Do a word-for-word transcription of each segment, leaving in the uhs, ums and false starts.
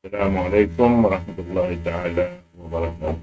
السلام عليكم ورحمة الله تعالى وبركاته.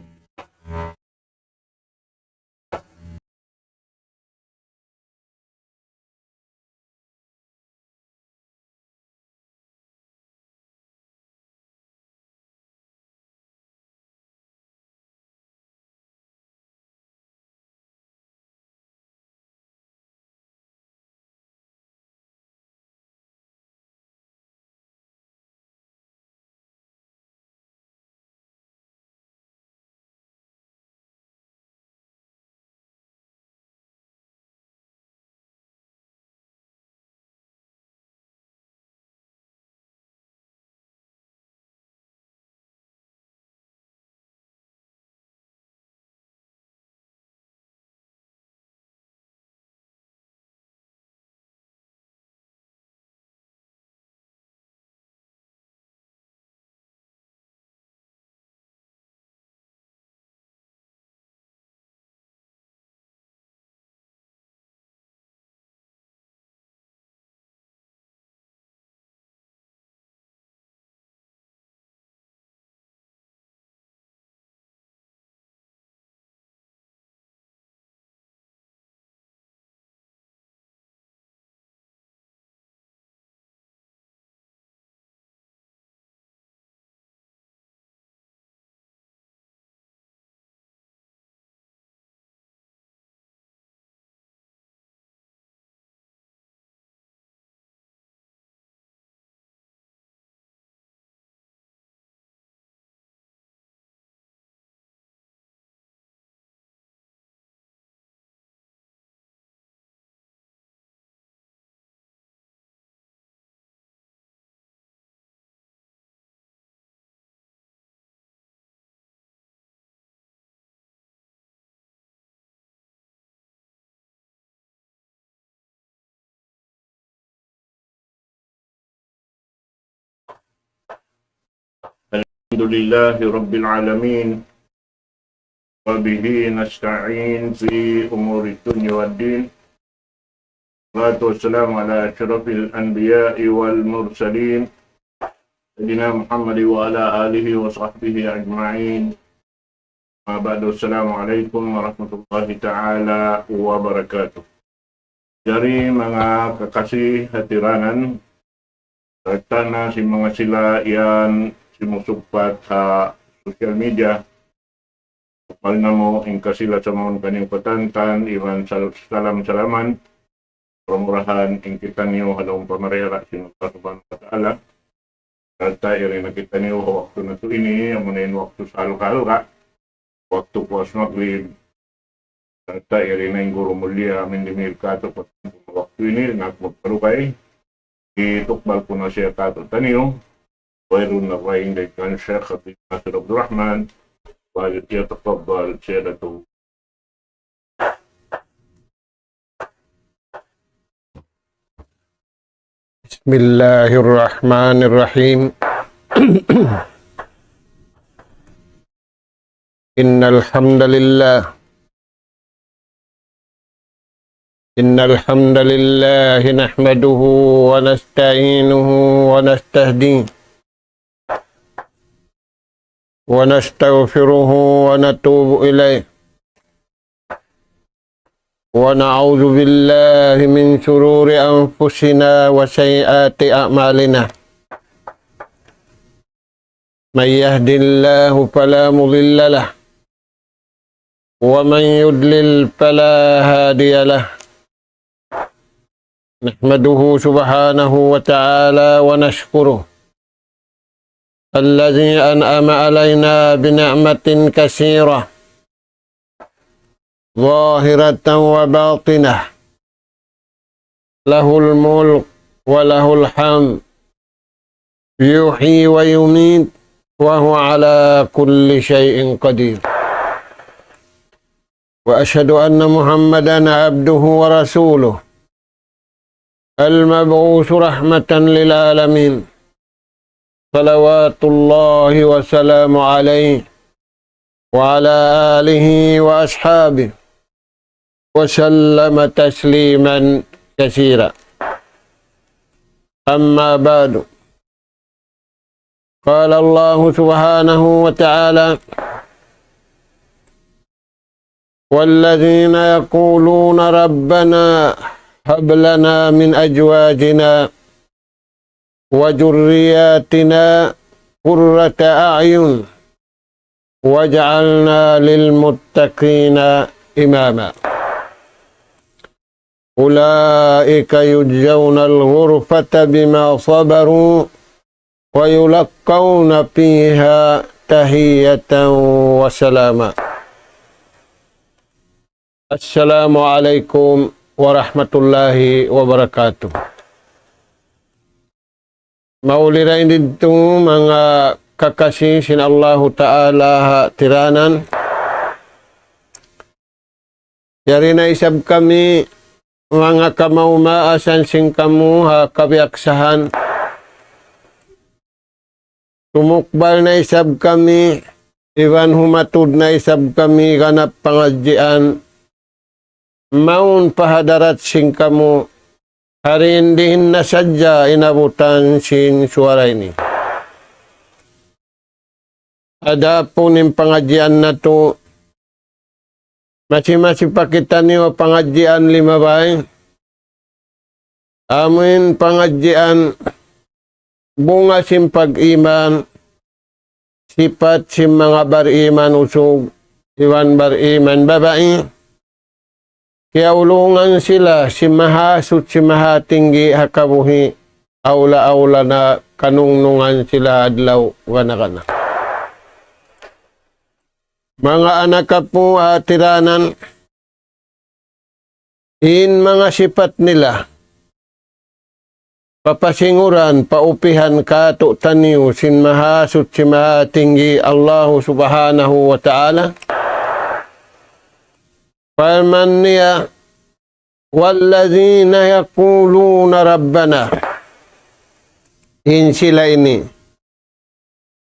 الحمد لله رب العالمين، وبه نستعين في أمور الدنيا والدين. والصلاة والسلام على أشرف الأنبياء والمرسلين، سيدنا محمد وعلى آله وصحبه أجمعين. أما بعد، السلام عليكم ورحمة الله تعالى وبركاته. Jari manga kakasi hatiranan, sarta' na sin manga sila yan simusugpat ha social media, tukbal namu' in kasi-lasa mawn kaniyu katantan, iban sal-, salam-salaman, mura-murahan in kitaniyu ha lawm pamarayara sin Allah Subhanahu wa Ta'ala. Sarta' yari na kitaniyu ha waktu natu' ini, amuna in waktu sa halga'-halga', waktu puas magrib. Sarta' yari na in guru mulia amin dimihil katu' pa waktu ini, na aku magparugay. Itukbal ku na siya katu'taniyu. Wayruun na ba in dayn kan Sheikh Abdul Nasir Abdul Rahman, وليتفضل سيادته. بسم الله الرحمن الرحيم. إن الحمد لله، إن الحمد لله نحمده ونستعينه ونستهديه ونستغفره ونتوب إليه، ونعوذ بالله من شرور أنفسنا وسيئات أعمالنا. من يهد الله فلا مضل له، ومن يضلل فلا هادي له. نحمده سبحانه وتعالى ونشكره الذي أنعم علينا بنعمة كثيرة ظاهرة وباطنة، له الملك وله الحمد، يحيي ويميت، وهو على كل شيء قدير. وأشهد أن محمدا عبده ورسوله، المبعوث رحمة للعالمين، صلوات الله وسلامه عليه وعلى آله وأصحابه وسلم تسليما كثيرا. أما بعد، قال الله سبحانه وتعالى: والذين يقولون ربنا هب لنا من أزواجنا وذرياتنا قرة أعين واجعلنا للمتقين إماما. أولئك يجزون الغرفة بما صبروا ويلقون فيها تحية وسلاما. السلام عليكم ورحمة الله وبركاته. Mauli ra ini didtu manga kakasi sin Allahu Ta'ala ha tiranan. Yari na isab kami manga kamaumaasan sin kamu ha kabiyaksahan. Tumukbal na isab kami, iban humatud na isab kami ganap pangadjian. Mawn pa hadarat sin kamu, hari in diin na sadja inabutan sin suwara ini. Adapun in pangadjian natu', masi-masi pa kitaniyu pangadjian limabay. Amu in pangadjian bunga sin pag-iman, sipat sin manga bariman usug, iban bariman babai. Kiyaulungan sila sin Mahasuchi Mahatinggi ha kabuhi', awla-awla na kanungnungan sila adlaw gana-gana. Manga anak apu' ha tiranan, in manga sipat nila, papasinguran, paupihan kātu'niyu sin Mahasuchi Mahatinggi Allahu Subhanahu wa Ta'ala. Parman niya, والذين يقولون ربنا. In sila ini,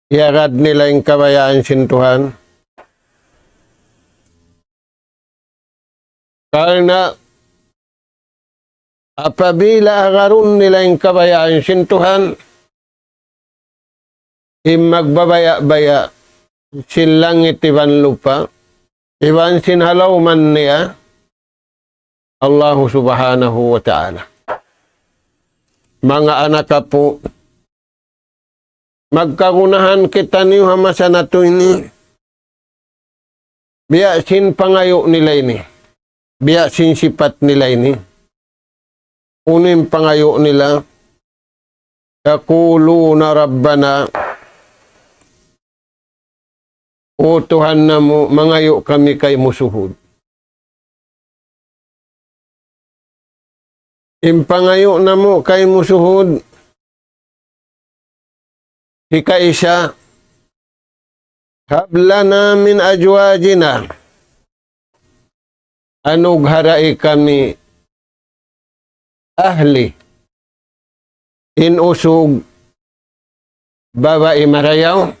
iyagad nila in kabayaan sin Tuhan. Karna' apabila agarun nila in kabayaan sin Tuhan, in magbabaya'-baya' sin langit iban lupa', iban sin ha lawman niya, Allahu Subhanahu wa Ta'ala. Manga anak apu', magkagunahan kitaniyu ha masa natu' ini. Biya' sin pangayu' nila ini. Biya' sin sipat nila ini. Unu in pangayu' nila? يقولون ربنا. O Tuhan namu', mangayu' kami kaymu suhud. In pangayu' namu' kaymu suhud, hikaisa, هب لنا من أزواجنا. Anugharai kami ahli. In usug babai marayaw,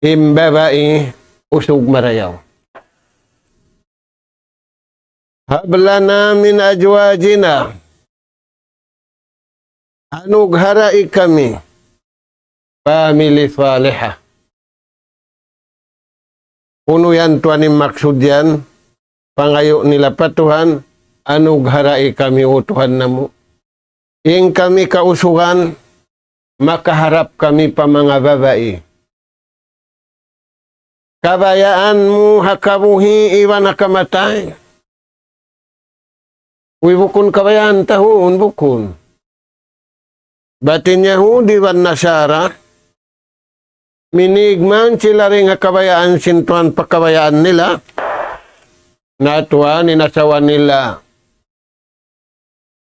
in babai usug marayaw. هب لنا من أزواجنا. Anugharai kami family salihah. Unu yan tuwan in maksud yan, pangayu' nila pa Tuhan, anugharai kami, O Tuhan namu'. In kami kausugan, makaharap kami pa manga babai. Kabayaan mu ha kabuhi' iban ha kamatay. Uy, bukun kabayaan ta huun, bukun. Bat in Yahudi iban Nasara, minīg man sila dayn ha kabayaan sin Tuhan pa kabayaan nila. Na tuwan in asawa nila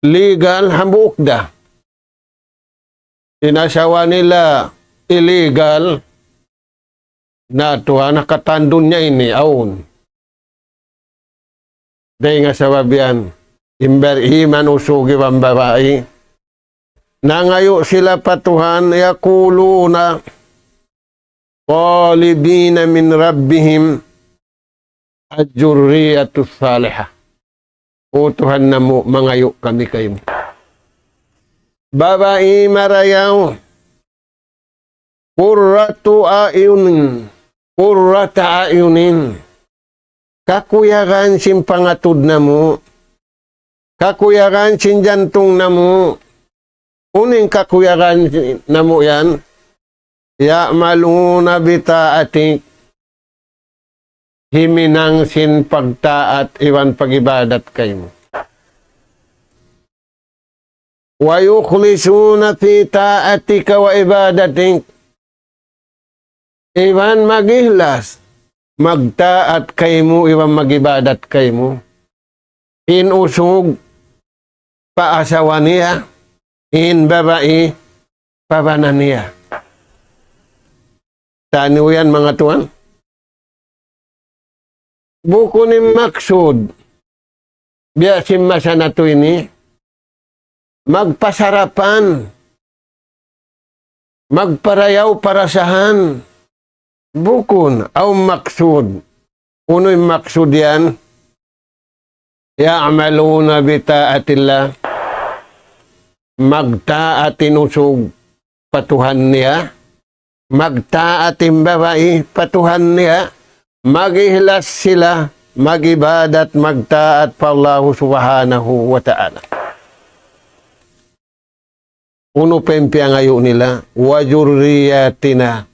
legal hambuuk da. In asawa nila illegal, na tuwan ha katan dunya ini awn. Dayn ha sabab yan, in bariman usug iban babai, nangayu' sila pa Tuhan, يقولون طالبين من ربهم الذرية الصالحة. O Tuhan namu', mangayu' kami kaymu babai marayaw. Qurratu a'yunin. Qurrata a'yunin. Kakuyagan sin pangatud namu'. Kakuyagan sin jantung namu'. Unu in kakuyagan namu' yan? Ya'maluna bita'atik. Himinang sin pagtaat iban pag-ibadat kaymu. Wa yukhlisuna fi ta'atika wa ibadatik. Iban mag-ihlas, magtaat kaymu, iban mag-ibadat kaymu. In usug pa asawa niya, in babai pa bana niya. Taniyu yan, manga tuwan. Bukun in maksud, biya' sin masa natu' ini, magpasarapan, magparayaw-parasahan. Bukun, awn maksud. Unu in maksud yan? Ya'maluna bita'atillah. Magtaat in usug pa Tuhan niya. Magtaat in babai pa Tuhan niya. Mag-ihlas sila, mag-ibadat, magtaat pa Allahu Subhanahu wa Ta'ala. Unu pa in piyangayu' nila? Wa dhurriyyatina.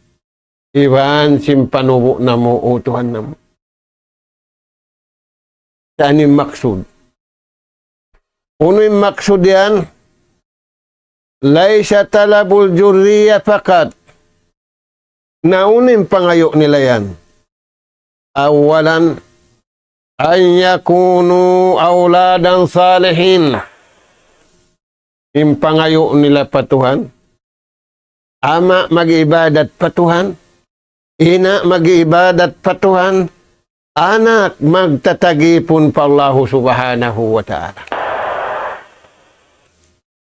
Iban sin panubu' namu', O Tuhan namu'. Yan in maksud. Unu in maksud yan? Laysa talabul dhurriyya faqat. Na unu in pangayu' nila yan? Awalan, an yakunu awladan salihin. In pangayu' nila pa Tuhan, ama' mag-ibadat pa Tuhan, ina' mag-ibadat pa Tuhan, anak magtatagipun pa Allahu Subhanahu wa Ta'ala.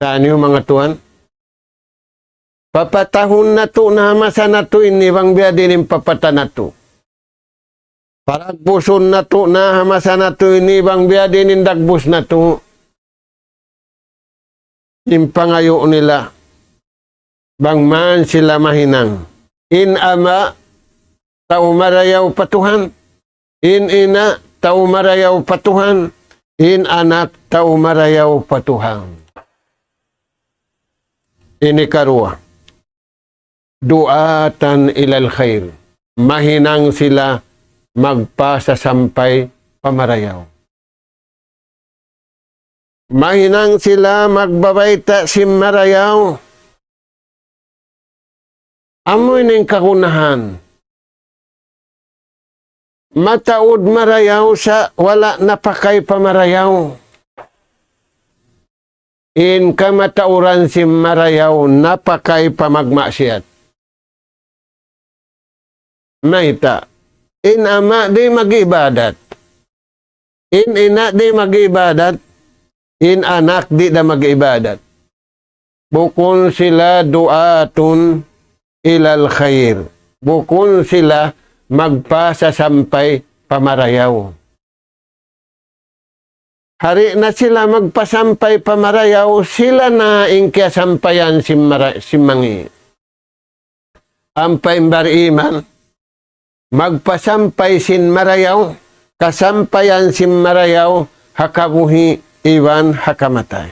Taniyu, manga tuwan, papatahun natu' na ha masa natu' ini bang biya' diin in papata natu'. Palagbusun natu' na ha masa natu' ini bang biya' diin in dagbus natu'. In pangayu' nila, bang man sila mahinang. In ama', tau marayaw pa Tuhan. In ina', tau marayaw pa Tuhan. In anak, tau marayaw pa Tuhan. Ini karuwa. Du'atan ilal khair. Mahinang sila magpasasampay pa marayaw. Mahinang sila magbabayta' sin marayaw. Amu ini in kagunahan. Mataud marayaw sa' wala' napakay pa marayaw. In kamatauran sin marayaw napakay pa magmaksiyat. Mayta'? In ama' di' mag-ibadat. In ina' di' mag-ibadat. In anak di' da mag-ibadat. Bukun sila du'atun ilal khair. Bukun sila magpasasampay pa marayaw. Di' na sila magpasampay pa marayaw, sila na in kiyasampayan sin mara-, sin mangi'. Ampa in bariman, magpasampay sin marayaw, kasampayan sin marayaw, ha kabuhi' iban ha kamatay.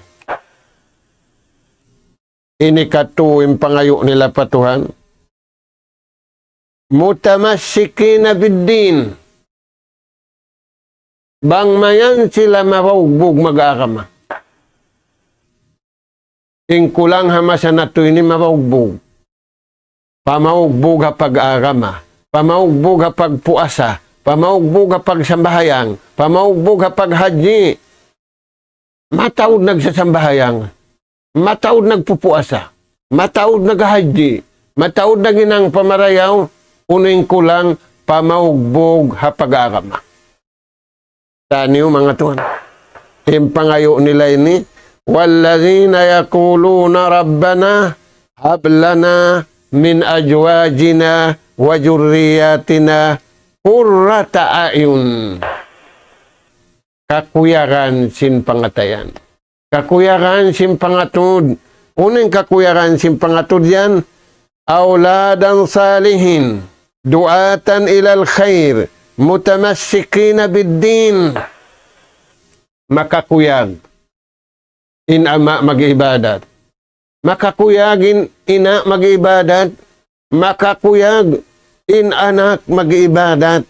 Ini katu' in pangayu' nila pa Tuhan. Mutamassikina biddin. Bang mayan sila mabaugbug mag-agama. In kulang ha masa natu' ini mabaugbug. Pamaugbug ha pag-agama. Pamaugbug ha pagpuasa. Pamaugbug ha pagsambahayang. Pamaugbug ha paghajji. Mataud nagsasambahayang, mataud nagpupuasa, mataud naghahajji, mataud naghinang pa marayaw, unu in kulang? Pamaugbug ha pag-agama. Taniyu manga tuwan. In pangayu' nila ini, والذين يقولون ربنا هب لنا من أزواجنا وذرياتنا قرة أعين. Kakuyagan sin pangatayan. Kakuyagan sin pangatud. Unu in kakuyagan sin pangatud yan? أولادا صالحين دعاة إلى الخير متمسكين بالدين. Makakuyag in ama' mag-ibadat. Makakuyag in ina' mag-ibadat. Makakuyag in anak mag-ibadat.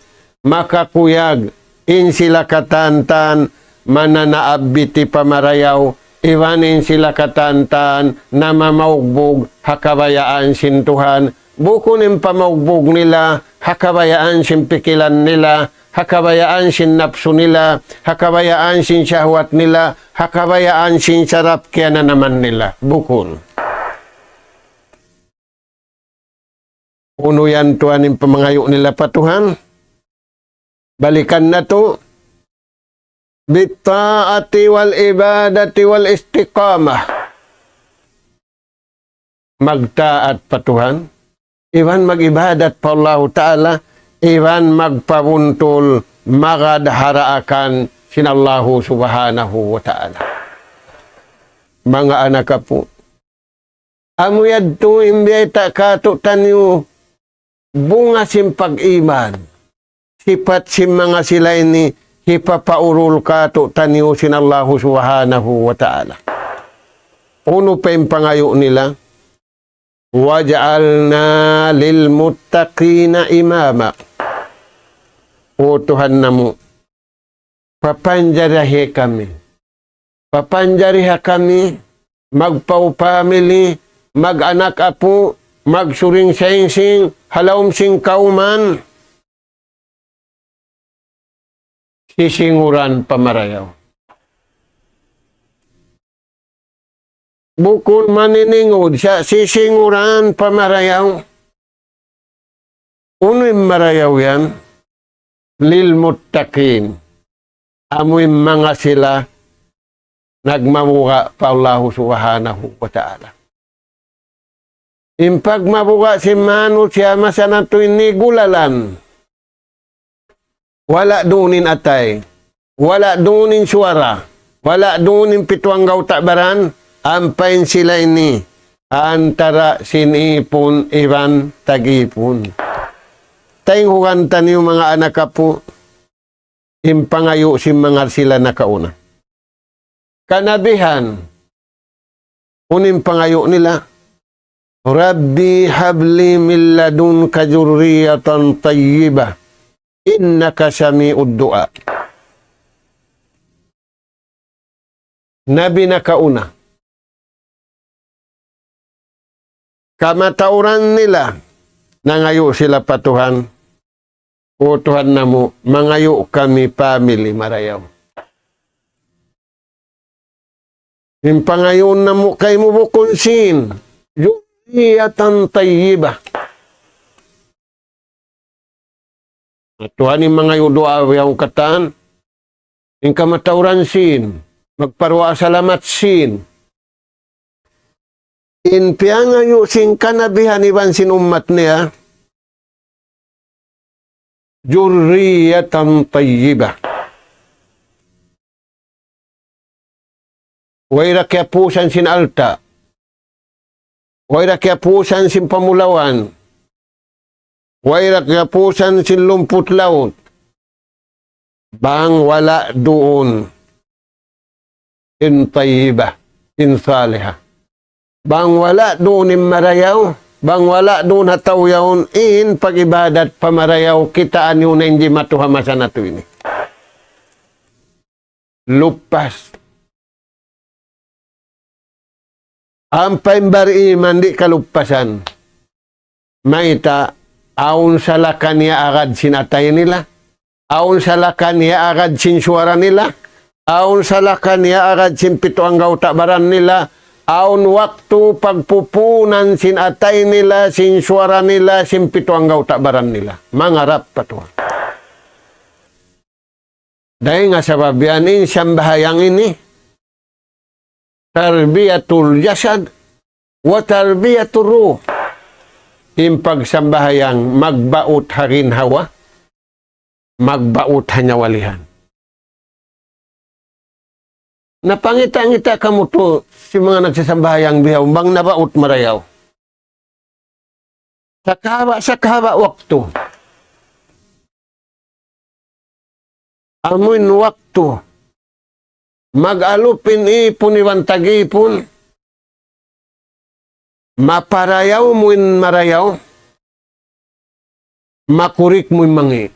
Makakuyag in sila katantan mananaabiti pa marayaw, iban in sila katantan namamaugbug ha kabayaan sin Tuhan, bukun in pamaugbug nila ha kabayaan sin pikilan nila, ha kabayaan sin napsu nila, ha kabayaan sin shahwat nila, ha kabayaan sin sarap kiyananaman nila. Bukun. Unu yan tuwan in pamangayu' nila pa Tuhan? Balikan natu'. بالطاعة والعبادة والاستقامة. Magtaat pa Tuhan, iban mag-ibadat pa Allahu Ta'ala, iban magpabuntul magad ha daakan sin Allahu Subhanahu wa Ta'ala. Manga anak apu', amu yadtu in biyayta' kātu'niyu bunga sin pag-iman. Sipat sin manga sila ini hipapaurul kātu'niyu sin Allahu Subhanahu wa Ta'ala. Unu pa in pangayu' nila? واجعلنا للمتقين إماما. O Tuhan namu', papanjarihi kami. Papanjariha kami, magpau-pamili, mag-anak apu', magsuring sainsing, ha lawm sin kawman, sisinguran pa marayaw. Bukun maniningud sa' sisinguran pa marayaw. Unu in marayaw yan? للمتقين. Amu in manga sila nagmabuga' pa Allahu Subhanahu wa Ta'ala. In pagmabuga' sin manusiya' masa natu' ini gulalan. Wala' duun in atay, wala' duun in suwara, wala' duun in pitu anggawta' baran, ampa in sila ini antara' sin ipun iban tag-ipun. Taynghugan taniyu manga anak apu', in pangayu' sin manga sila nakauna. Kanabihan, unu in pangayu' nila? رب هب لي من لدنك ذرية طيبة إنك سميع الدعاء. Nabi nakauna. Kamatauran nila, nangayu' sila pa Tuhan, "O Tuhan namu', mangayu' kami family marayaw." In pangayuun namu' kaymu bukun sin, ذرية طيبة. Na Tuhan in mangayu' duwaa bihaun katan, in kamatauran sin, magparuwaa salamat sin. In piyangayu' sin kanabihan iban sin ummat niya, ذرية طيبة. Way da kiyapusan sin alta'. Way da kiyapusan sin pamulawan. Way da kiyapusan sin lumput lawt. Bang wala' duun in tayyibah, in salihah. Bang wala' duun in marayaw, bang wala' duun ha tau yaun in pag-ibadat pa marayaw, kitaa niyu na in jimatu ha masa natu' ini. Lupas. Ampa in bariman di' kalupasan. Mayta', awn salaka niya agad sin atay nila, awn salaka niya agad sin suwara nila, awn salaka niya agad sin pitu anggawta' baran nila, awn waktu pagpupunan sin atay nila, sin suwara nila, sin pitu anggawta' baran nila. Mangarap pa Tuhan. Dayn ha sabab yan in sambahayang ini, تربية الجسد وتربية الروح. In pagsambahayang magbaut ha ginhawa, magbaut ha nyawalihan. Na pangita'-ngita' kamu tu, sin manga nagsasambahayang bihaun, bang nabaut marayaw. Sakahaba', sakahaba' waktu. Amuin waktu mag-alup in ipun iban tag-ipun, maparayaw mu in marayaw, makurik mu in mangi'.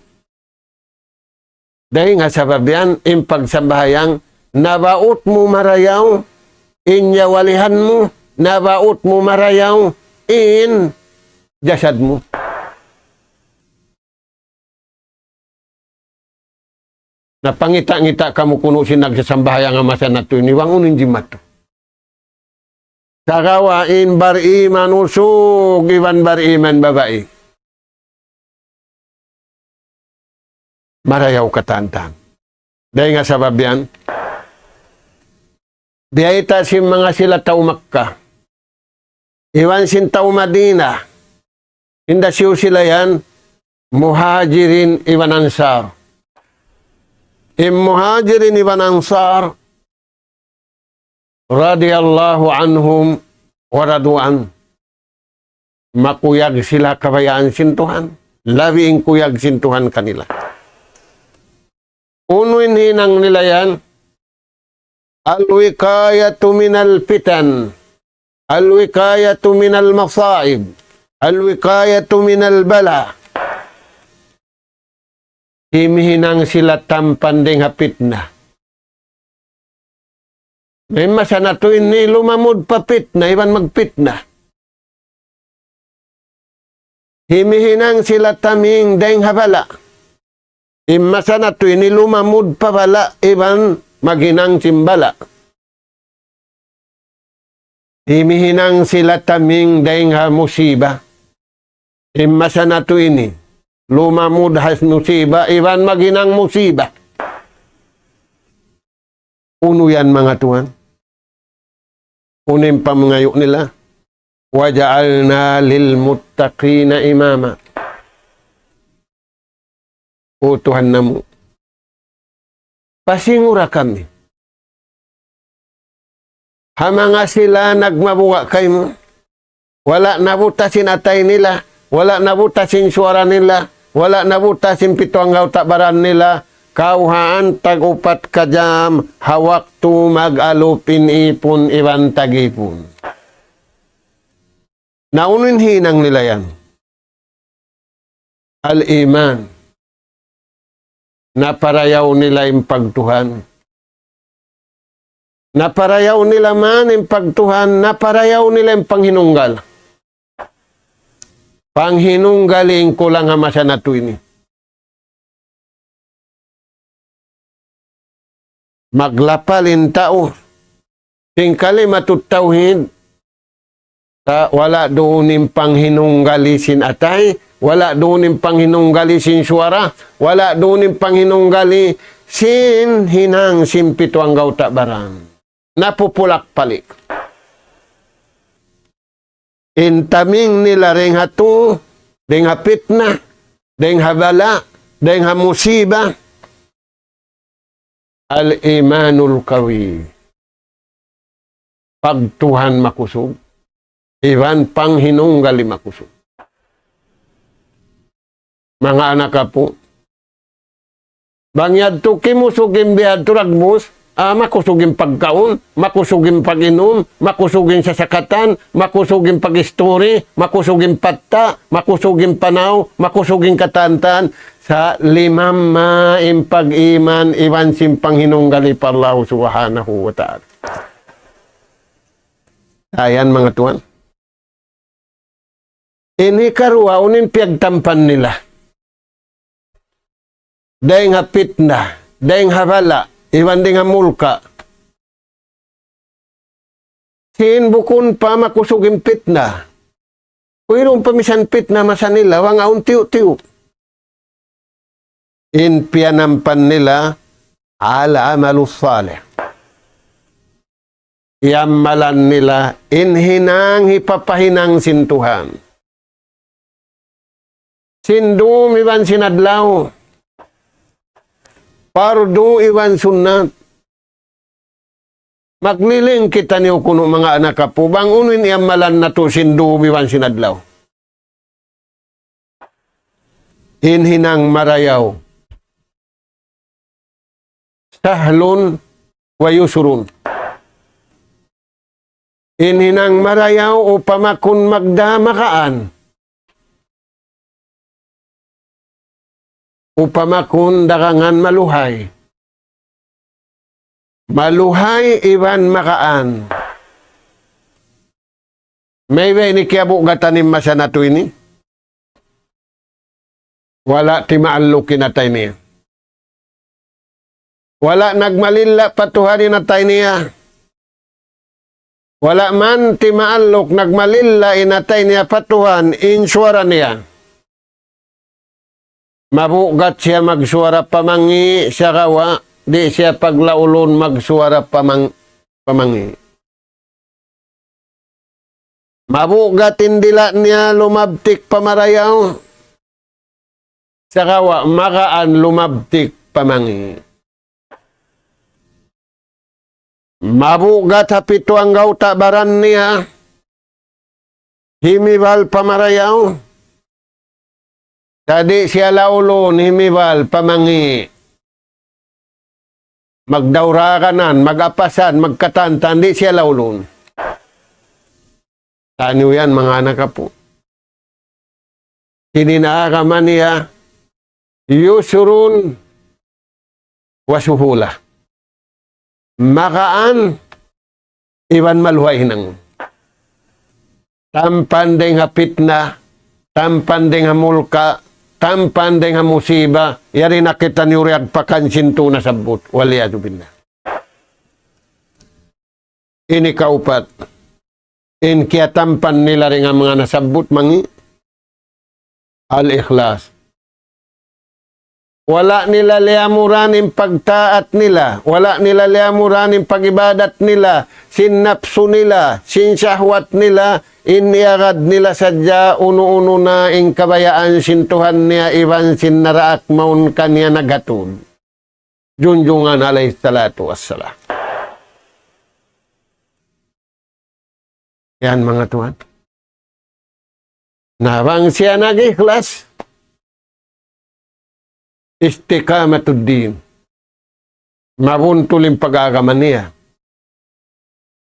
Dayn ha sabab yan, in pagsambahayang, nabaut mu marayaw in yawalihan mu, nabaut mu marayaw in jasad mu. Na pangita'-ngita' kamu kunu' sin nagsasambahayang ha masa natu' ini, bang unu in jimatu. Sagawa' in bariman usug iban bariman babai, marayaw katantan. Dayn ha sabab yan, biyayta' sin manga sila tau Makkah iban sin tau Madinah, in hisiyu sila yan? Muhajirin iban Ansar. In Muhajirin iban Ansar, radiyallahu anhum wa radu an, makuyag sila kabayaan sin Tuhan, labi in kuyag sin Tuhan kanila. Unu in hinang nila yan? الوقاية من الفتن، الوقاية من المصائب، الوقاية من البلاء. Himihinang sila tampan dayn ha pitna. May masa natu' ini lumamud pa pitna iban magpitna. Himihinang sila taming dayn ha bala'. In masa natu' ini lumamud pa bala' iban maghinang sin bala'. Himihinang sila taming dayn ha musiba. In masa natu' ini lumamud ha musiba iban maghinang musiba. Unu yan, manga tuwan? Unu in pamangayu' nila? وجعلنا للمتقين إماما. O Tuhan namu', pasingura kami ha manga sila nagmabuga' kaymu. Wala' nabutas in atay nila, wala' nabutas in suwara nila, wala' nabutas in pitu anggawta' baran nila, kawhaan tag-upat ka jam ha waktu mag-alup in ipun iban tag-ipun. Na unu in hinang nila yan? Al-iman. Naparayaw nila in pagtuhan. Naparayaw nila man in pagtuhan, naparayaw nila in panghinunggal. Panghinunggal in kulang ha masa natu' ini. Maglapal in tau sin kalimatut tawhid, sa' wala' duun in panghinunggali sin atay, wala' duun in panghinunggali sin suwara, wala' duun in panghinunggali sin hinang sin pitu anggawta' baran. Napupulak pali'. In taming nila dayn ha tu, dayn ha pitna, dayn ha bala', dayn ha musiba. Al-imanul qawi. Pagtuhan makusug, iban panghinunggali makusug. Manga anak apu', bang yadtu kimusug in biyadtu dagbus, ah, makusug in pagkaun, makusug in pag-inum, makusug in sasakatan, makusug in pag-isturi, makusug in patta', makusug in panaw, makusug in katantan, sa' limamma in pag-iman iban sin panghinunggali pa Allah Subhanahu wa Ta'ala. Ayan, manga tuwan. Ini karuwa, unu in piyagtampan nila dayn ha pitna, dayn ha bala', iban dayn ha mulka'. Sin bukun pa makusug in pitna. Wayruun pa misan pitna masa nila, bang awn tiyu'-tiyu'. In piyanampan nila, al-amalus salih. Iyamalan nila in hinang hipapahinang sin Tuhan. Sin dum iban sin adlaw. Pardu iban sunnat. Magliling kitaniyu kunu' manga anak apu', bang unu in iyamalan natu' sin dum iban sin adlaw. In hinang marayaw. Sahlun wa yusrun. In hinang marayaw, upama kun magda makaan. Upama kun dagangan maluhay. Maluhay iban makaan. Mayta' ini kiyabugatan in masa natu' ini? Wala' timaalluk in atay niya. Wala' nagmalilla' pa Tuhan in atay niya. Wala' man timaalluk, nagmalilla' in atay niya pa Tuhan, in suwara niya. Mabugat siya magsuwara pamangi', sagawa' di' siya paglaulun magsuwara pamang-, pamangi'. Mabugat in dila' niya lumabtik pa marayaw, sagawa' magaan lumabtik pamangi'. Mabugat ha pitu anggawta' baran niya, himibal pa marayaw, sa' di' siya laulun himibal pamangi'. Magdauraganan, mag-apasan, magkatantan, di' siya laulun. Taniyu yan, manga anak apu'. Ini in agama niya, yusrun wa suhula. Magaan iban maluhay hinang. Tampan dayng ha pitna, tampan dayng ha mulka', tampan dayng ha musiba, yari na kitaniyu riyag pakan sintu' nasabbut. Wal iyadhu billah. Ini kaupat. In kiyatampan nila dayn ha manga nasabbut mangi', al-ikhlas. Wala' nila liyamuran in pagtaat nila, wala' nila liyamuran in pag-ibadat nila, sin napsu nila, sin sahwat nila, in iyagad nila sadja unu-unu na in kabayaan sin Tuhan niya iban sin naraak mawn kaniya naghatud. Junjungan alayhi salatu wassalam. Yan, manga tuwan. Na bang siya nag-ikhlas, istiqamatud din. Mabuntul in pag-agama niya.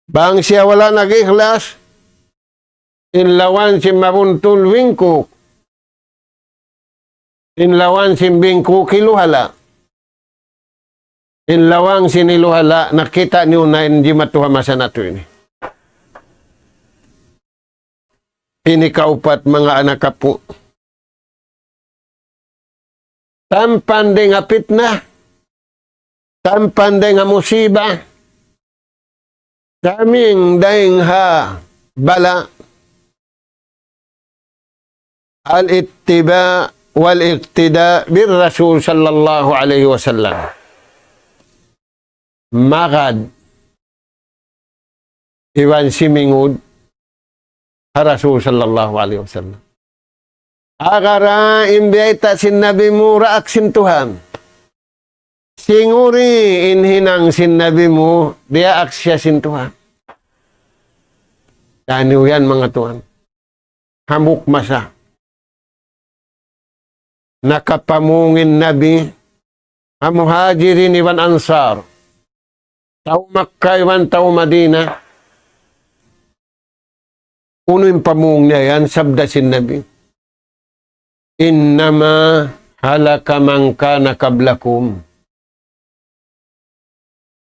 Bang siya wala' nag-ikhlas, in lawan sin mabuntul bingkuk. In lawan sin bingkuk hiluhala'. In lawan sin hiluhala', nakita' niyu na in jimatu ha masa natu' ini. Ini kaupat, manga anak apu'. Tampan dayng ha pitna, tampan dayng ha musiba, taming dayng ha bala', al-ittiba' wal-iqtida' bir Rasul sallallahu alayhi wasallam. Magad iban simingud ha Rasul sallallahu alayhi wasallam. Agara in biyayta' sin Nabi mu daak sin Tuhan. Singuri in hinang sin Nabi mu, diyaak siya sin Tuhan. Taniyu yan, manga tuwan. Hambuuk masa, nakapamung in Nabi ha Muhajirin iban Ansar, tau Makkah iban tau Madinah. Unu in pamung niya yan? Sabda sin Nabi, إنما هلك من كان قبلكم.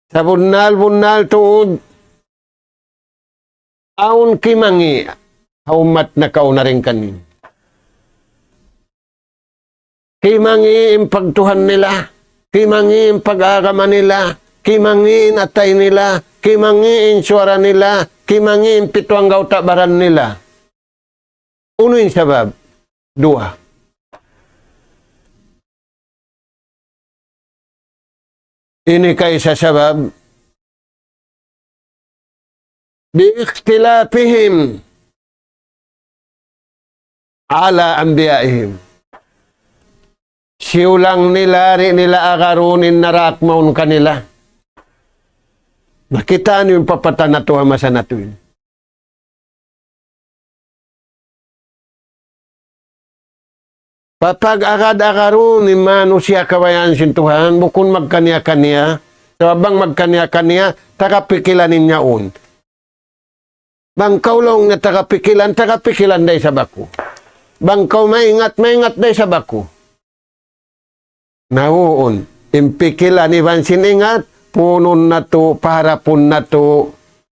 Sabunnal-bunnal tuud, awn kimangi' ha ummat nakauna dayn kaniyu. Kimangi' in pagtuhan nila, kimangi' in pag-agama nila, kimangi' in atay nila, kimangi' in suwara nila, kimangi' in pitu anggawta' baran nila. Unu in sabab? Duwa. Ini kaisa sabab, باختلافهم على أنبيائهم. Siyulang nila, di' nila agarun in naraak mawn kanila. Nakita' niyu in papatay natu' ha masa natu' ini. Pag-agad-agarun in manusiya' kabayaan sin Tuhan, bukun magkaniya-kaniya. Sabab bang magkaniya-kaniya, taga pikilan in yaun. Bang kaw laung niya taga pikilan, taga pikilan da isab aku. Bang kaw maingat, maingat da isab aku. Na huun, in pikilan iban sin ingat, punun natu', paharapun natu',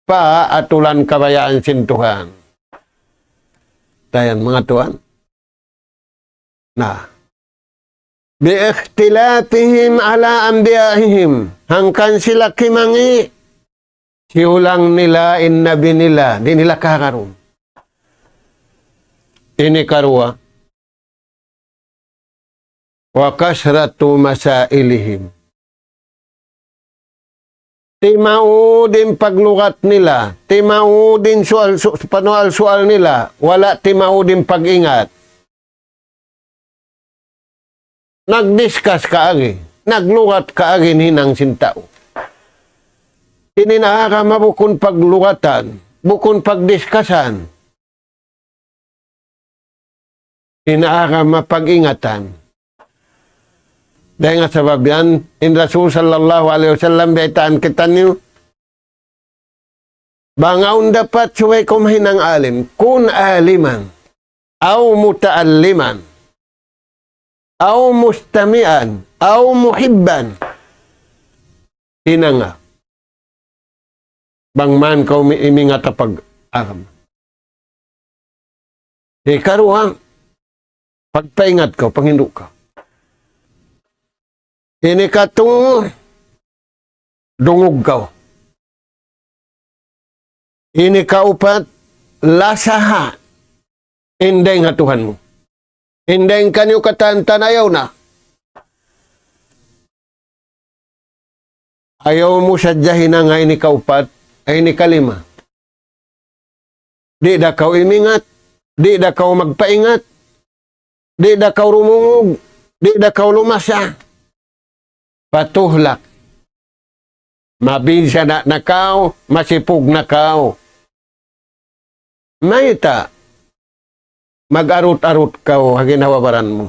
pa atulan kabayaan sin Tuhan. Dayn manga tuwan. Na. باختلافهم على أنبيائهم. Hangkan sila kimangi', siyulang nila in nabi nila, di' nila kahagarun. Ini karuwa. وكثرة مسائلهم. Timaud in paglugat nila, timaud in sual, su-, panual-sual nila, wala' timaud in pag-ingat. Nag-discuss kaagi, naglugat kaagi in hinang sin tau. Ini in agama bukun paglugatan, bukun pagdiskusan. In agama pag-ingatan. Dayn ha sabab yan, in Rasul sallallahu alayhi wasallam, baytaan kitaniyu, bang awn dapat subay kaw mahinang alim, كن عالما أو متعلما أو مستمعا أو محبا. Hinanga. Bang man kaw mi-, imingat ha pag-agama. Hikaruwa, pagpaingat kaw, panghindu' kaw. Ini katu, dungug kaw. Ini kaupat, lasaha in dayn ha Tuhan mu. In dayn kaniyu katan-katan ayaw na. Ayaw mu sadja hinanga ini kaupat, ini kalima. Di' da kaw imingat, di' da kaw magpaingat, di' da kaw rumungug, di' da kaw lumasa. Patuhlak. Mabinsana' na kaw, masipug na kaw. Mayta', mag-arut-arut kaw ha ginhawa-baran mu.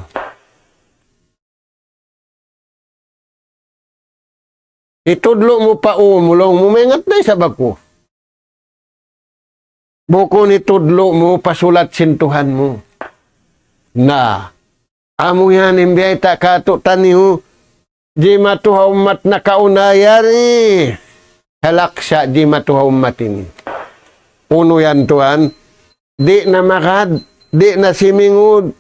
Itudlu' mu pa u mu, laung mu, maingat da isab aku. Bukun itudlu' mu pa sulat sin Tuhan mu. Na, amu yan in biyayta' kātu'niyu, jimatu ha ummat nakauna yari, halaksa' jimatu ha ummat ini. Unu yan tuwan, di' na magad, di' na simingud,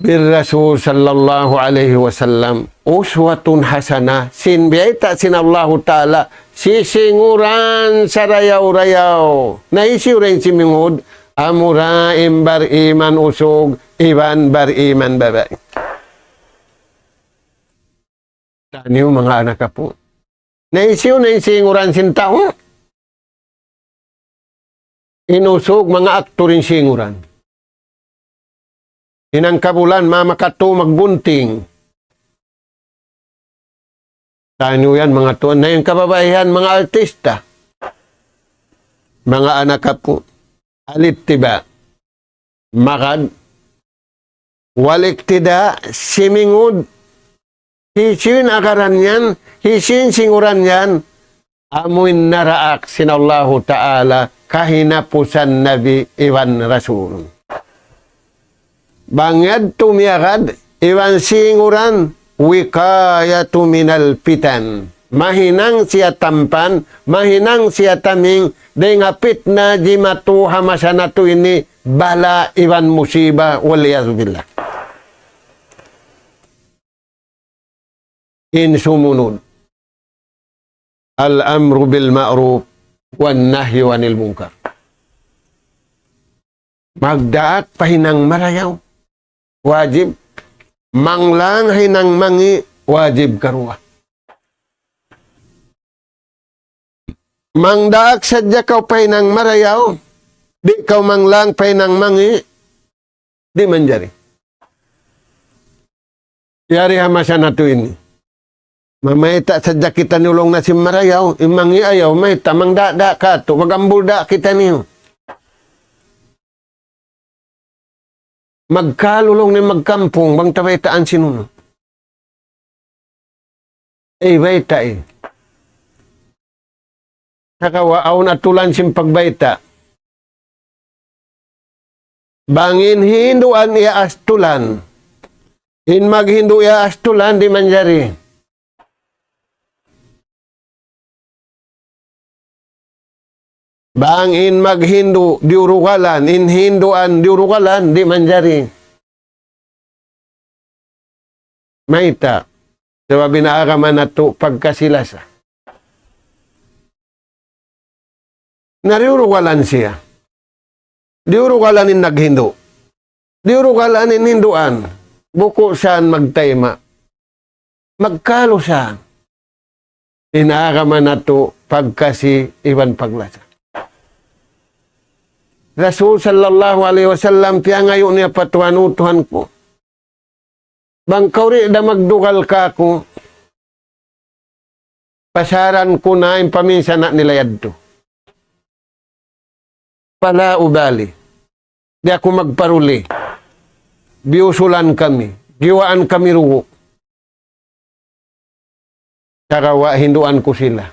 بالرسول صلى الله عليه وسلم أسوة حسنة. Sin biyayta' sin Allahu Ta'ala, sisinguran sarayaw-rayaw. Na hisiyu ra in simingud, amura in bariman usug, iban bariman babai. Taniyu manga anak apu'. Na hisiyu na in singuran sin tau? In usug manga aktur in singuran. In hangkabulan mamakatu maggunting. Taniyu yan manga tuwan. Na in kababaihan manga artista. Manga anak apu'. الاتباع. Magad. والاقتداء, simingud. Hisiyu in agaran yan, hisiyu in singuran yan, amu in naraak sin Allahu Ta'ala kahinapusan Nabi iban Rasul. Bang yadtu miyagad iban singuran, وقاية من الفتن. Mahinang siya tampan, mahinang siya taming, dayn ha pitna jimatu ha masa natu' ini, bala' iban musiba, والعياذ بالله. In sumunud, الأمر بالمعروف والنهي عن المنكر. Magdaak pa hinang marayaw, wajib. Manglang hinang mangi', wajib karuwa. Mangdaak sadja kaw pa hinang marayaw, di' kaw manglang pa hinang mangi', di' manjari. Yari ha masa natu' ini. Mamayta' sadja kitaniyu laung na sin marayaw, in mangi' ayaw, mayta' mangdaak-daak katu', magambul daak kitaniyu. Magkalulung in magkampung, bang ta baytaan sin unu. Eh, baytai. Sagawa' awn atulan sin pagbayta'. Bang in hinduan iyaastulan. In maghindu' iyaastulan di' manjari. Bang in maghindu' diyurugalan, in hinduan diyurugalan, di' manjari. Mayta'? Sabab in agama natu' pagkasi-lasa. Na diyurugalan siya. Diyurugalan in naghindu'. Diyurugalan in hinduan. Buku' san magtayma'. Magkalu san. In agama natu' pagkasi iban paglasa. Rasul sallallahu alayhi wasallam piyangayu' niya pa Tuhan, "O Tuhan ku, bang kaw di' da magdugal kāku', pasaran ku na in paminsana' nila yadtu. Fala ubali. Di' aku magparuli. Biyusulan kami. Giwaan kami dugu'. Sagawa' hinduan ku sila."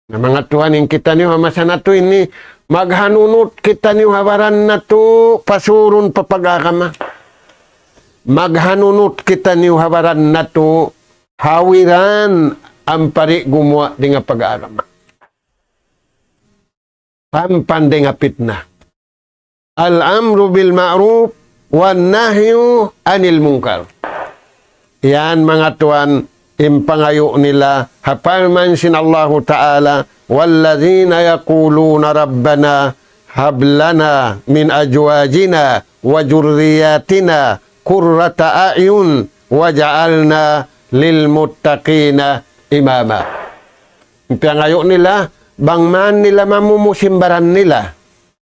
Na manga tuwan, in kitaniyu ha masa natu' ini, maghanunut kitaniyu ha baran natu' pasurun pa pag-agama. Maghanunut kitaniyu ha baran natu' hawiran ampari gumuwa' dayn ha pag-agama. Pampan dayn ha pitna. Al-amru bil ma'ruf wan nahyu anil munkar. Yan manga tuwan, in pangayu' nila ha parman sin Allahu Ta'ala, والذين يقولون ربنا هب لنا من أزواجنا وذرياتنا قرة أعين واجعلنا للمتقين إماما. In piyangayu' nila, bang man nila mamumus in baran nila,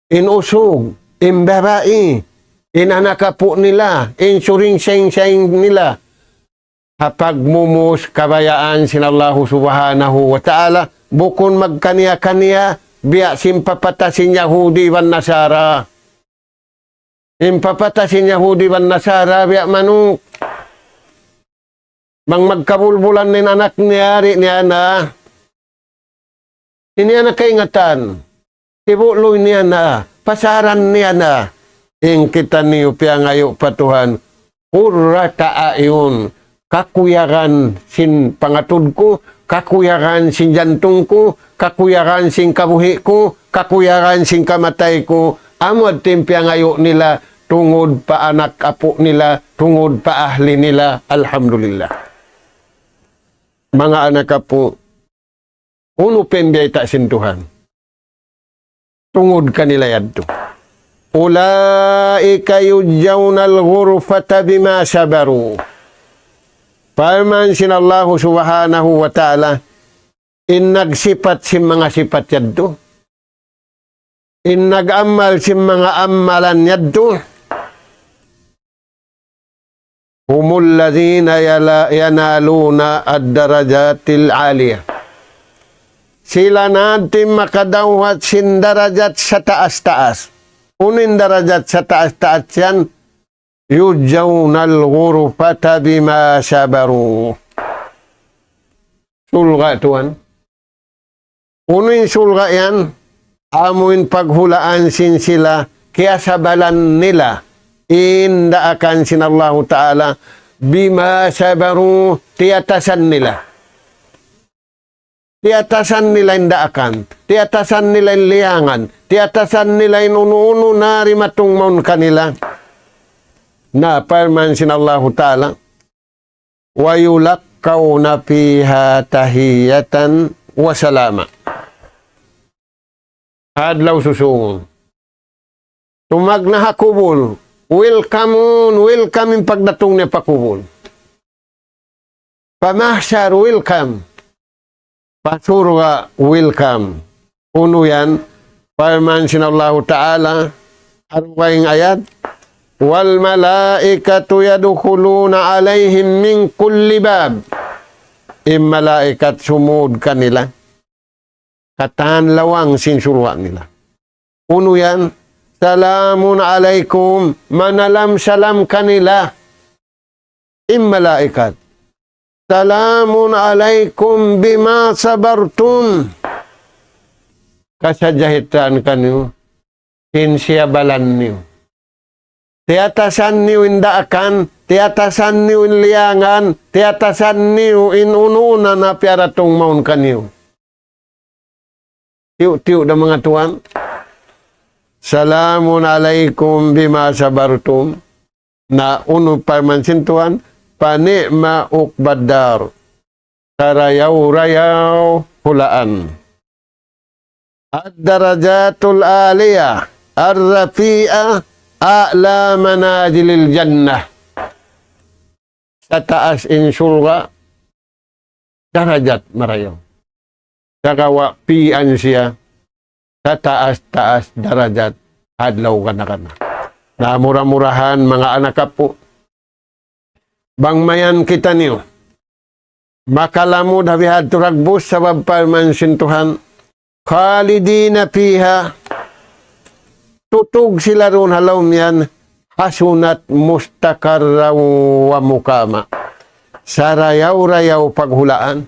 in usug, in babai, in anak apu' nila, in suring saying-saying nila, ha pagmumus kabayaan sin Allahu Subhanahu wa Ta'ala, bukun magkaniya-kaniya, biya' sin papata sin Yahudi iban Nasara. In papata sin Yahudi iban Nasara, biya' manuk. Bang magkabulbulan in anak niya, di' niya na. Di' niya na kaingatan. Tibuluy niya na. Pasaran niya na. In kitaniyu piyangayu' pa Tuhan, qurrata a'yun. Kakuyagan sin pangatud ku, kakuyagan sin jantung ku, kakuyagan sin kabuhi' ku, kakuyagan sin kamatay ku. Amu yadtu in piyangayu' nila tungud pa anak apu' nila, tungud pa ahli nila. Alhamdulillah. Manga anak apu', unu pa in biyayta' sin Tuhan tungud kanila yadtu? أولئك يجزون الغرفة بما صبروا. Parman sin Allahu Subhanahu wa Ta'ala, in nagsipat sin manga sipat yadtu, in nag-amal sin manga amalan yadtu, هم الذين يلا-، ينالون الدرجات العالية. Sila na in makadawhat sin darajat sataas-taas. Unu in darajat sataas-taas yan? يجزون الغرفة بما صبروا. Surga' tuwan. Unu in surga' yan? Amu in paghulaan sin sila, kiyasabalan nila in daakan sin Allahu Ta'ala, بما صبروا, tiyatasan nila. Tiyatasan nila in daakan, tiyatasan nila in liyangan, tiyatasan nila in unu-unu na dimatung mawn kanila. Na parman sin Allahu Ta'ala, ويلقون فيها تحية وسلاما. Adlaw susūngun, tumagna' ha kubul, welcome, welcome in pagdatung niya pa kubul. Pa mahsar, welcome. Pa surga', welcome. Unu yan? Parman sin Allahu Ta'ala, ha dugaing ayat, والملائكة يدخلون عليهم من كل باب. In malaikat sumūd kanila katan lawang sin surga' nila. Unu yan? Salamun alaykum, manalam salam kanila in malaikat. Salamun alaykum bima sabartum. Kasajahitraan kaniyu sin siyabalan niyu. Tiyatasan niyu in daakan, tiyatasan niyu in liyangan, tiyatasan niyu in unu-unu na piyaratung mawn kaniyu. Tiyu'-tiyu' da manga tuwan. Salamun alaykum bima sabartum. Na unu parman sin Tuhan, فنعم عقبى الدار. Karayaw-rayaw hulaan. الدرجات العالية الرفيعة أعلى منازل الجنة. Sataas in surga', darajat marayaw. Sagawa' pi'an siya, sataas-taas darajat ha adlaw gana-gana. Na mura-murahan, manga anak apu', bang mayan kitaniyu makalamud ha bihadtu dagbus, sabab parman sin Tuhan, خالدين فيها, tutug sila duun ha lawm yan, حسنت مستقرا ومقاما. Sarayaw-rayaw paghulaan,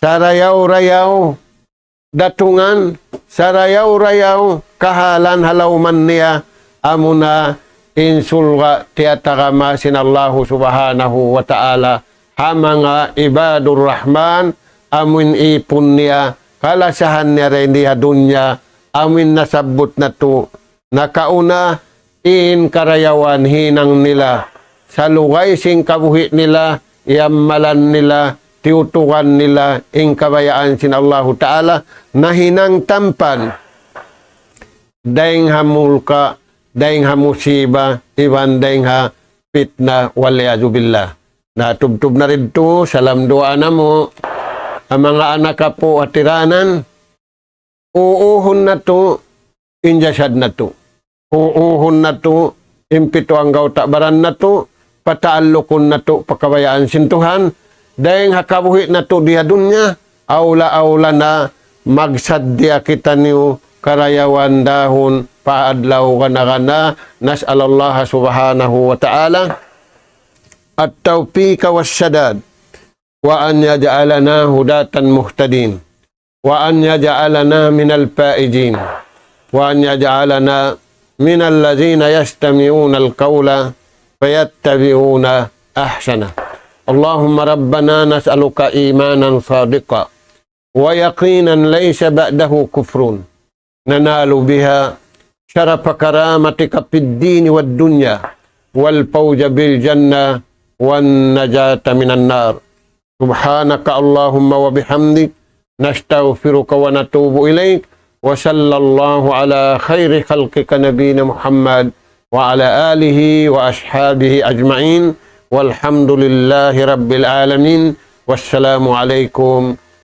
sarayaw-rayaw datungan, sarayaw-rayaw kahalan ha lawman niya, amuna in surga' tiyatagama sin Allahu Subhanahu wa Ta'ala ha manga ibadur Rahman, amuin ipun niya, kalasahan niya dayn di ha dunya, amuin nasabbut natu' nakauna, in karayawan hinang nila, salugay sin kabuhi' nila, iyammalan nila, tiyutukan nila, in kabayaan sin Allahu Ta'ala, nahinang tampan dayng ha mulka', dayng ha musiba, iban dayng ha pitna, والعياذ بالله. Na tubtub na didtu, salam duwaa namu', ha manga anak apu' hatiranan, uuhun natu' in jasad natu'. Uuhun natu' in pitu anggawta' baran natu', pataallukun natu' pa kabayaan sin Tuhan, dayng ha kabuhi' natu' di ha dunya, awla-awla na magsaddiya kitaniyu karayawan dahun pa adlaw gana-gana, نسأل الله سبحانه وتعالى التوفيق والسداد، وأن يجعلنا هداة مهتدين، وأن يجعلنا من الفائزين، وأن يجعلنا من الذين يستمعون القول فيتبعون أحسنه. اللهم ربنا نسألك إيمانا صادقا ويقينا ليس بعده كفر، ننال بها شرف كرامتك في الدين والدنيا، والفوز بالجنة، والنجاة من النار. سبحانك اللهم وبحمدك، نستغفرك ونتوب إليك، وصلى الله على خير خلقك نبينا محمد وعلى آله وأصحابه أجمعين، والحمد لله رب العالمين، والسلام عليكم